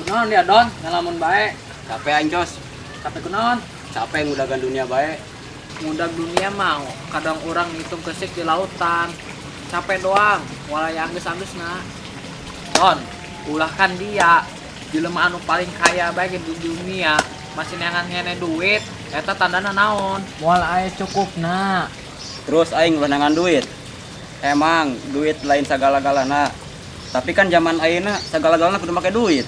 Kunaon dia Don, ngalamun bae. Capek aing, Cos. Capek kunaon? Capek ngudagan dunia bae. Ngudag dunia mau, kadang orang ngitung kesik di lautan. Capek doang, walaya anggeus-anggeusna. Don, ulah kan dia jelema anu paling kaya bae di dunia masih neangan ngene duit, eta tandana naon? Moal aya cukupna. Terus aing ulah neangan duit. Emang duit lain sagala-galana. Tapi kan zaman ayeuna sagala-galana kudu make duit.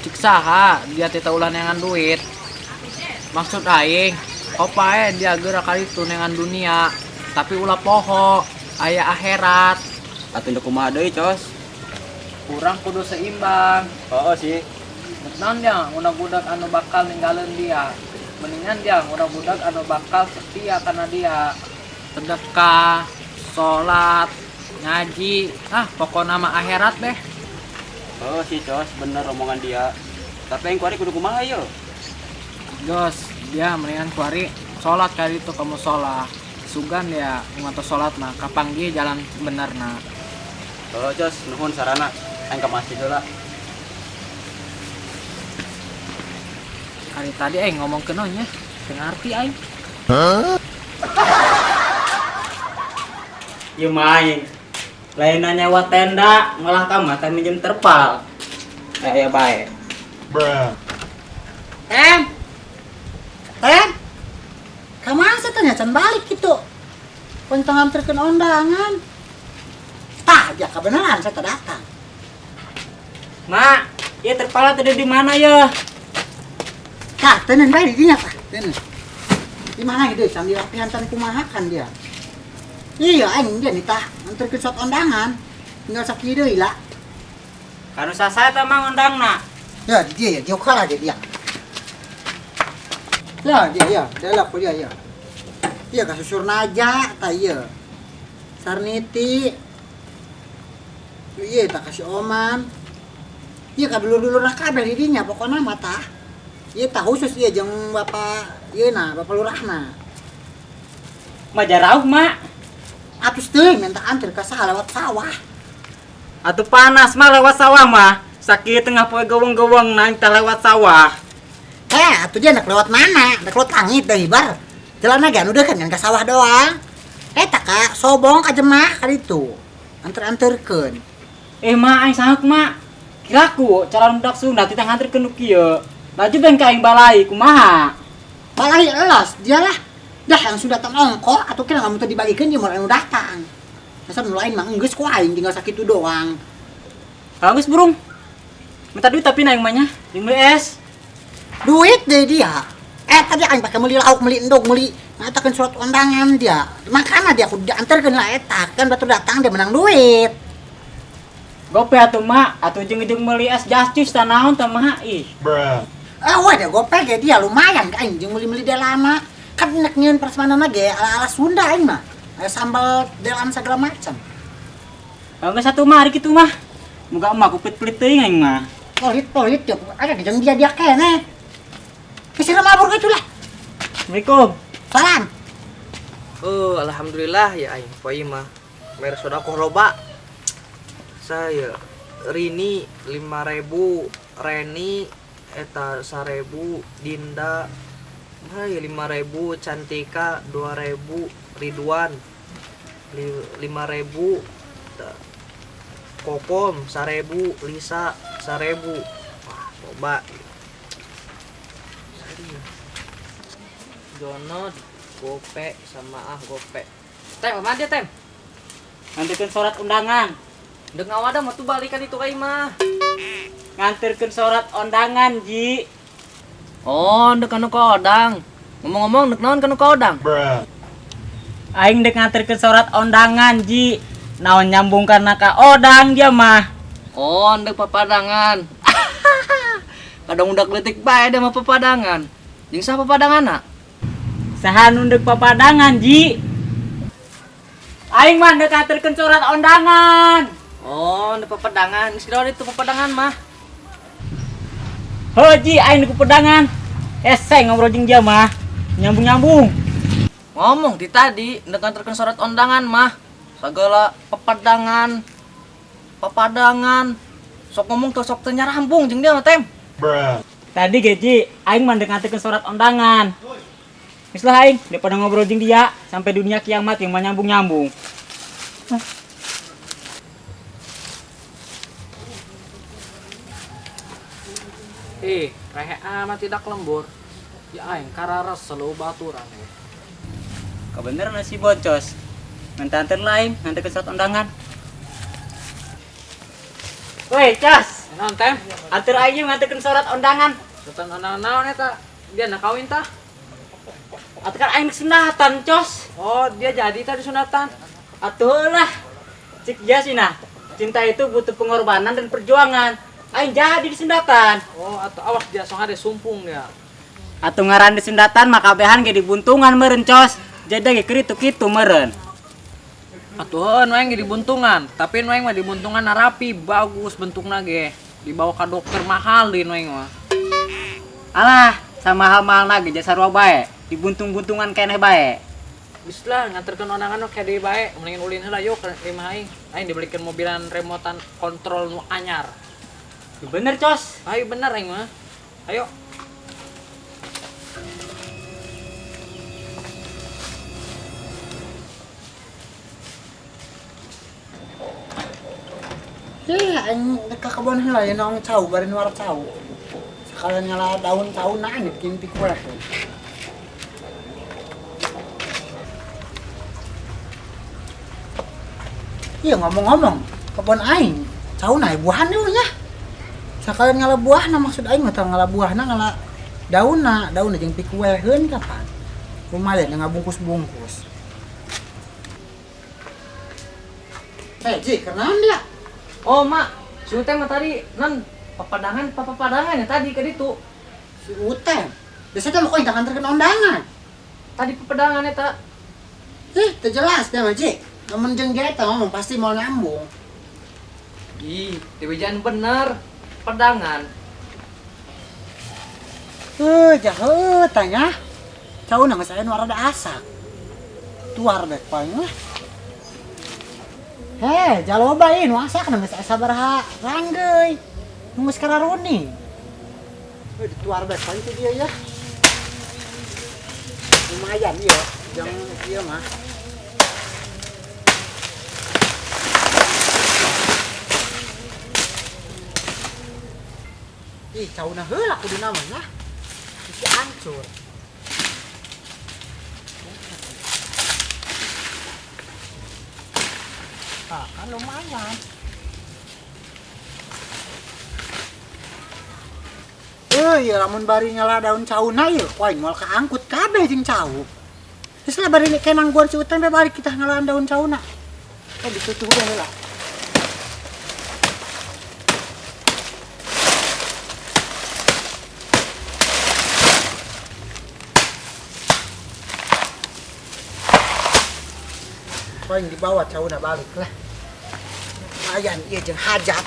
Cik saha dia teh ulah neangan duit. Maksud aing, opae dia geura kali itu neangan dunia, tapi ulah poho aya akhirat. Atuh kumaha deui, Cos? Kurang kudu seimbang. Oh sih. Naon dia ngudag-ngudag anu bakal ninggalin dia. Mendingan dia ngudag-ngudag anu bakal setia karena dia. Sedekah, sholat, ngaji, ah pokokna mah akhirat deh. Oh sih, Cos, bener omongan dia. Tapi aing kuari kudu kumaha yo? Jos, dia mendingan kuari sholat kali itu kamu sholat. Sugan ya ngantos sholat mah kapanggih jalan bener nah. Oh, Cos, nuhun sarana. Aing ka masjid heula. Hari tadi aing ngomong ke nya, teu ngarti aing. Ieu mah aing. Lain nyewa tenda, malah ka mah teh minjem terpal. Eh, ya bae. Tem. Tem. Kamana sih tanya can balik gitu. Pontong nganterkeun undangan. Tah, dia kebenaran saya tak datang. Mak, ieu terpal tadi di mana ya? Tah, tenan bae di dinya tah, tenan. Di mana gitu, sambil latihan can kumaha kan dia. Iya, aing dia nih tah, nganterkeun surat undangan. Tinggal sakieu deui lah. Kanu sasa eta mah ngundangna. Ya, di dia ya, dia kalah dia dia. Ya, dia ya, dia lah dia ya. Iya, kasusur naja tah ieu. Sarniti. Iya, tak kasih oman. Iya, ka dulur-dulurna kabeh di dinya pokona mah tah. Iya, tah khusus iya jeung bapak ieu na, bapak lurahna. Mah jarauh, Mak. Atus teuing minta anter ka saha lewat sawah. Atuh panas mah lewat sawah mah. Sakieu tengah poe geuweung-geuweung naing teh lewat sawah. Eh, atuh dia nak lewat mana? Nak lewat langit deh, bar. Jalan lagi anu dekat kan ke sawah doang. Eh, tak ka sobong ka jemah ka ditu. Anter-anterkeun. Eh, Mak, aing sanggup, Mak. Kiraku calon budak Sunda teh nganterkeun nu kieu. Laju beng ka aing balai kumaha? Balai elos, dia lah. Dah yang sudah datang ongko atau kira kamu tadi dibagikan dia mau anu datang. Masa nu lain mah enggeus ku aing tinggal sakitu doang. Bagus burung. Minta duit tapi naing mah nya, jeung beli es. Duit deh dia. Eh tadi aing pakai meuli lauk, meuli endog, meuli ngatakeun surat undangan dia. Makana dia kudu diantarkeun lah eta, kan batur datang dia menang duit. Gope atuh Mak, atuh jeung meuli es jasjus tah naon tah mah ih. Ah wah dia gope ge dia lumayan ka aing jeung meuli-meuli delana. Kan nek nyieun prasmanan ge ala-ala Sunda aing mah. Aya sambal delan segala macam. Geus atuh mah ari kitu mah. Muga emak kupit-pelit teuing aing mah. Pelit-pelit ya, ada jeung dia dia keneh. Geus mabur kitu lah. Assalamualaikum. Salam. Oh, alhamdulillah ya aing poe mah. Mere sedekah loba. Saya Rini 5.000, Reni eta 1.000, Dinda hai 5.000, Cantika 2.000, Ridwan 5.000, Kokom 1.000, Lisa 1.000. Wah, loba. Jono gope sama ah gope. Tem, mana dia tem? Nganterkeun surat undangan. Dek ngawada mah tuh balikan itu ka imah. Nganterkeun surat undangan, Ji. Oh, ndek anu ka odang. Ngomong-ngomong ndek naon kanu ka odang? Aing dek nganterkeun surat undangan, Ji. Naon nyambung karena ka odang dia mah. Oh, ndek papadangan. Kadang udah kletik bae dia mah papadangan. Jeung saha papadanganna? Saha nu ndek papadangan, Ji? Aing mah ndek nganterkeun surat undangan. Oh, ndek papadangan. Geus kira itu papadangan mah. Heuh, Ji, aing ndek papadangan. Ese ngobrol jeung dia mah. Nyambung-nyambung. Ngomong di tadi ndek nganterkeun surat undangan mah. Segala papadangan. Papadangan. Sok ngomong tuh sok teu nyarambung jeung dia mah Tem. Tadi geji aing mandek nganterkeun surat undangan. Geus lah aing daripada ngobrol jeung dia sampai dunia kiamat yang nyambung-nyambung. Ih, rehe amat tidak lembur. Ya aing kararas selalu baturan ya. Kebeneran si bocos. Nganter lain, nganterkeun surat undangan. Woi, Cos. Naon Tem? Anter aing nganterkeun surat undangan. Surat undangan naon eta? Dia nak kawin tah? Atuh kan aing sunatan, Cos. Oh, dia jadi tadi sunatan. Atuh lah. Cik dia sih nah. Cinta itu butuh pengorbanan dan perjuangan. Aing jadi disundatan. Oh, atau awas dia sok ada sumpung dia. Atuh ngaran disundatan maka kabehan ge dibuntungan meureun, Cos. Jadi ge keur kitu meureun. Atuh nu aing ge dibuntungan, tapi nu aing mah dibuntungan rapi, bagus bentukna ge. Dibawa ka dokter mahal di nu aing mah. Alah, sama hal-mahal ge jasa sarua bae. Dibuntung-buntungan keneh bae. Geus lah nganterkeun undangan nu deui bae, mendingan ulin heula yuk ke imah aing. Aing dibelikeun mobilan remotan kontrol nu anyar. Bener, Cos. Ayo bener aing mah. Ayo. Ih, aing ka kebon heula ya nong cau bari nuar cau. Sekalian nyala daun cau nah bikin pikul. Iya ngomong-ngomong, kebon aing cau nah buahan nya. Sekalian ngala buahna maksud aing mah ngala buahna ngala daunna, daunna jeung pikueheun kapan. Lumayan ngabungkus-bungkus. Ji, kenaon dia? Oh, Mak, si Utem mah tadi non papadangan ya tadi ke ditu. Si Utem. Biasanya mah kau yang nganterkeun undangan. Tadi papadangan eta. Ih, teu jelas dia mah, Ji. Namun jeung dia eta ngomong pasti mau nyambung. Ih, dibejaan bener. Pedangan. Jahe tanya. Cau nang saya nu rada asak. Tuar deh paling lah. Heh, jaloba ieu nu asak nang geus sabaraha ranggeui. Nu geus kararuni. Dituar deh paling tuh dia ya. Lumayan ieu, jang ieu mah. Ih, cauna heula kudu nama nah. Isi hancur. Ah, kan lumayan. Ya lamun bari nyala daun cauna ieu, kuaing moal kaangkut kabeh jeung cau. Geus lah bari kenang guan si Utem bari kita ngalaan daun cauna. Oh, ditutup udah heula. Paling dibawa cauna balik lah. Lumayan ieu jeung hajat.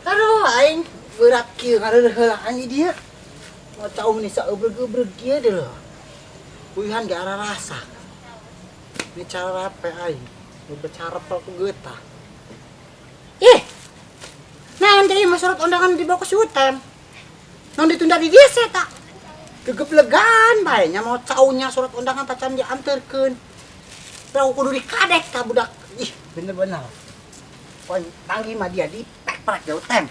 Aduh, aing berat kieu ngareureuh heula aing dieu. Mau cau meni saeubreg-eubreg kieu deh lho. Uyuhan ge ararasa. Ini cara rape aing. Nu becarepel ku geutah. Ih. Naon teh ieu mah surat undangan dibawa ke si Utem. Naon ditunda di dieu sih eta? Gegeplegan bae nya mau caunya surat undangan tacan dianterkeun. Lah kudu dikadek ta budak. Ih, bener-bener. Poin tanggi mah dia dipek-prek jauh tem.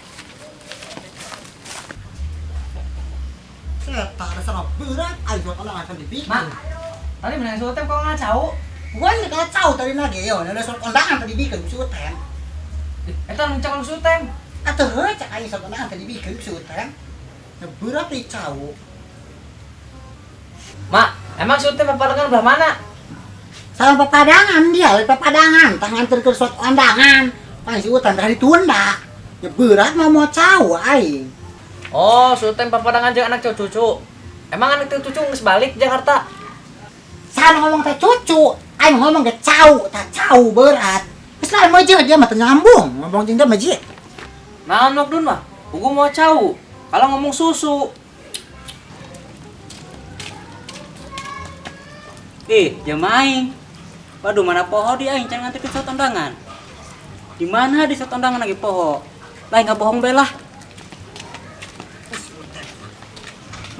Eta dasar berat aing surat undangan akan dibikin. Mak, tadi menang si Utem kok ngacau? Gua ini kacau tadi nage yo, ada surat undangan tadi dibikin si Utem. Eta nu cak si Utem. Atuh heuh cak aing surat undangan tadi dibikin si Utem. Nah, berat di cau. Mak, emang si Utem papadangan belah mana? Sama papadangan dia, lain papadangan, tah nganterkeun surat undangan. Pan si Utem tah ditunda. Ya berat mah mau cau aing. Oh, si Utem papadangan jeung anak cucu. Emang anak cucu geus balik Jakarta? Saha ngomong teh cucu, aing ngomong ge cau, tah cau berat. Geus lain mah dia mah teu nyambung, ngomong jeung dia mah ji. Naon dun mah? Ugu mau cau. Kalau ngomong susu. Ih, jam aing. Waduh, mana poho di aing can nganterkeun surat undangan. Di mana di surat undangan lagi poho? Lain nggak bohong bae lah.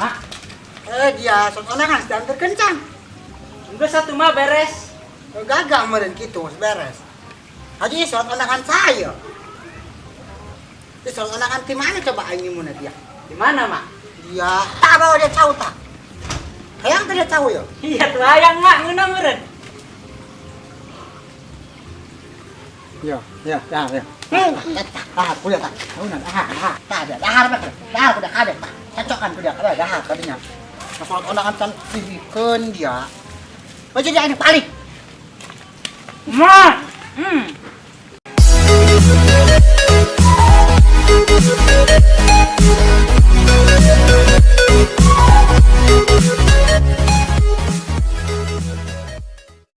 Mak, Eh dia surat undangan diantarkeun can. enggak satu mah beres. Gagah meureun kitu geus beres. Haji surat undangan saya. Di surat undangan di mana coba aing nyimuna dia? Di mana, Mak? Dia tak bawa dia cau tak. Hayang teh dia cau ya. Iya tuh hayang, Mak, ngeunah meureun. Ya, ya, ya, ya. Ah, kuliah tak. Tahunan, ah, ah, tak ada. Dahar mah. Dahar kuda kabeh tah. Cocokan kuda kabeh dahar kadinya. Nah, surat undangan can dibikeun dia. Oh, jadi aing balik. Mak.